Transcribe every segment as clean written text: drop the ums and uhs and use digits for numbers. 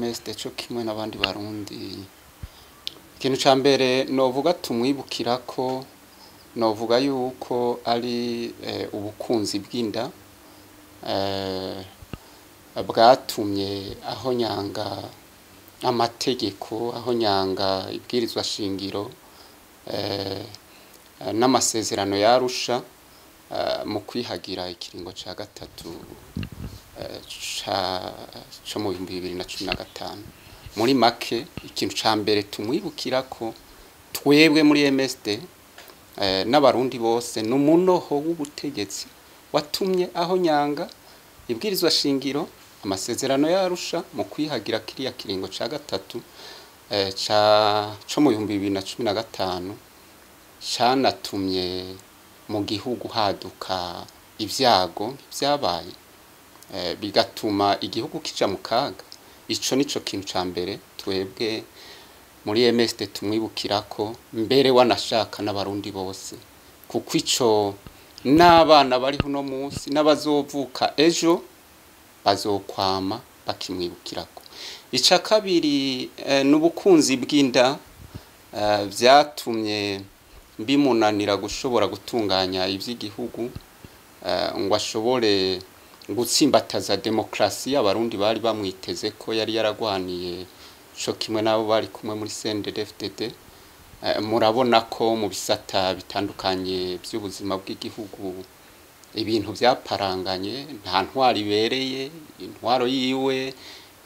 MSD co kimwe n'abandi Barundi, ikintu ca mbere novuga tumwibukirako, novuga yuko ari ubukunzi bw'inda bwatumye aho nyanga amategeko, aho nyanga ibwirizwa shingiro n'amasezerano yarusha mu kwihagira ikiringo ca gatatu co mu 2015. Muri make, ikintu ca mbere tumwibukirako twebwe muri MSD n'Abarundi bose ni umunoho w'ubutegetsi watumye aho nyanga ibwirizwa shingiro, amasezerano yarusha, mu kwihagira kiriya kiringo ca gatatu co mu 2015, canatumye mu gihugu haduka ivyago vyabaye, bigatuma igihugu kija mu kaga. Ico nico kintu ca mbere twebwe muri MSD tumwibukirako, mbere wanashaka n'Abarundi bose, kuko ico n'abana bariho uno munsi n'abazovuka ejo bazokwama bakimwibukirako. Ica kabiri n'ubukunzi bw'inda vyatumye bimunanira gushobora gutunganya ivy'igihugu, ngo ashobore gutsimbataza demokrasi Abarundi bari bamwiteze ko yari yaragwaniye co kimwe n'abo bari kumwe muri CNDD-FDD. Murabona ko mu bisata bitandukanye by'ubuzima bw'igihugu ibintu vyaparanganye, nta ntwaro ibereye, intwaro yiwe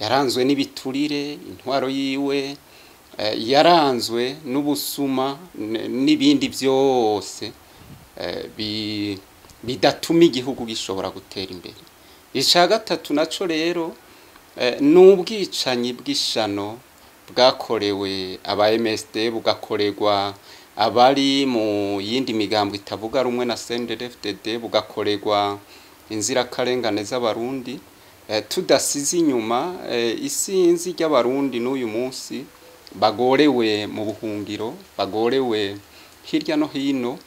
yaranzwe n'ibiturire, intwaro yiwe yaranzwe n'ubusuma n'ibindi byose bidatuma igihugu gishobora gutera imbere. Ica gatatu naco rero n'ubwicanyi bw'ishano bwakorewe aba MSD, bugakorerwa abari mu yindi migambwe itavuga rumwe na CNDD-FDD, bugakorerwa inzirakarengane z'Abarundi, tudasize inyuma isinzi ry'Abarundi n'uyu munsi bagorewe mu buhungiro, bagorewe hirya no hino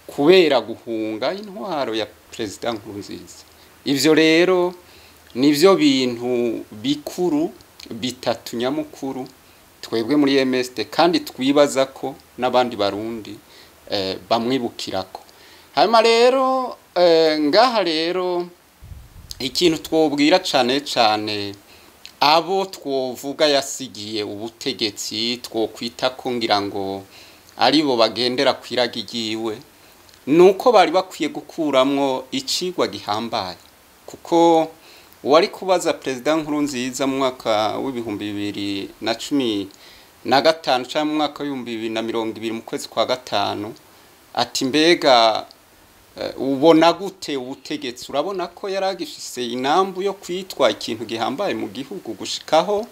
kubera guhunga intwaro ya Perezida Nkurunziza. Ivyo rero nivyo bintu bikuru bitatu nyamukuru twebwe muri MSD, kandi twibaza ko n'abandi Barundi bamwibukirako. Hanyuma rero ngaha rero ikintu twobwira cane cane abo twovuga yasigiye ubutegetsi, twokwita ko ngira ngo aribo bagendera kwiragi ryiwe, nuko bari bakwiye gukuramwo icigwa gihambaye, kuko uwari kubaza Perezida Nkurunziza mu mwaka w'2015 canke mu mwaka w'2020 mu kwezi kwa gatanu ati: "Mbega ubona gute ubutegetsi?", urabona ko yari agifise inambu yo kwitwa ikintu gihambaye mu gihugu, gushikaho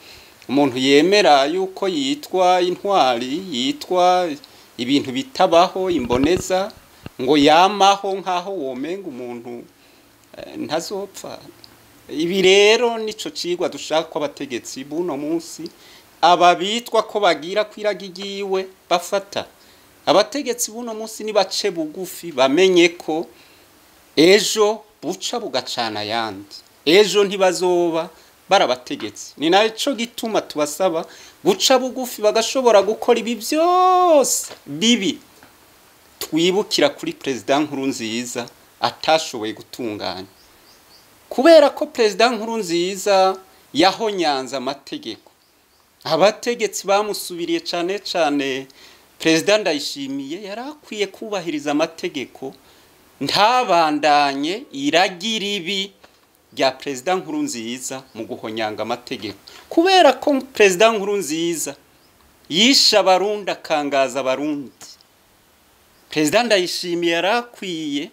umuntu yemera yuko yitwa intwari, yitwa ibintu bitabaho, imboneza, ngo yamaho nkaho womenga umuntu ntazopfa. Ibi rero nico cigwa dushaka ko abategetsi buno munsi, aba bitwa ko bagira kwiragi ryiwe, bafata. Abategetsi buno munsi nibace bugufi, bamenye ko ejo buca bugacana ayandi, ejo ntibazoba barabategetsi. Ni naco gituma tubasaba guca bugufi, bagashobora gukora ibi byose bibi twibukira kuri Perezida Nkurunziza atashoboye gutunganya, kubera ko Perezida Nkurunziza yahonyanze amategeko. Abategetsi bamusubiriye, cane cane Perezida Ndayishimiye, yari akwiye kubahiriza amategeko, ntabandanye iragi ribi rya Perezida Nkurunziza mu guhonyanga amategeko, kubera ko Perezida Nkurunziza yishe Abarundi, akangaza Abarundi. Perezida Ndayishimiye yari akwiye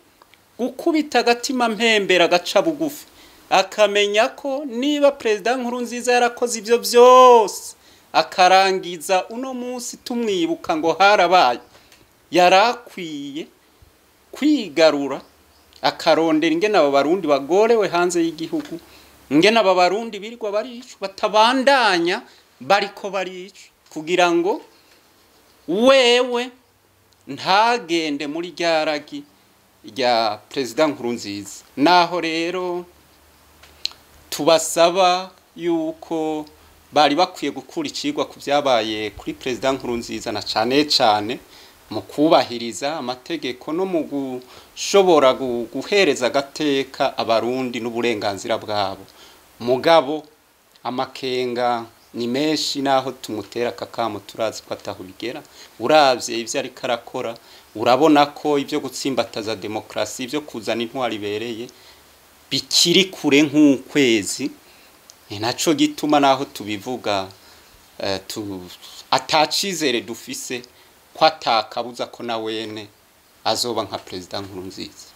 gukubita agatima mpembera, agaca bugufi, akamenya ko niba Perezida Nkurunziza yarakoze ibyo byose, akarangiza uno munsi tumwibuka ngo harabaye, yari akwiye kwigarura, akarondera ingene abo Barundi bagorewe hanze y'igihugu, ingene abo Barundi birirwa baricwa batabandanya bariko baricwa, kugira ngo wewe ntagende muri rya ragi rya Perezida Nkurunziza. Naho rero tubasaba yuko bari bakwiye gukura icigwa ku vyabaye kuri Perezida Nkurunziza, na cane cane mu kubahiriza amategeko no mu gushobora guhereza agateka Abarundi n'uburenganzira bwabo. Mugabo amakenga ni menshi, naho tumutera akakamo turazi ko ataho bigera. Uravye ivyo ariko arakora, urabona ko ivyo gutsimbataza demokarasi, ivyo kuzana intwaro ibereye bikiri kure nk'ukwezi. Ni naco gituma naho tubivuga atacizere dufise ko atakabuza ko na wene azoba nka Perezida Nkurunziza.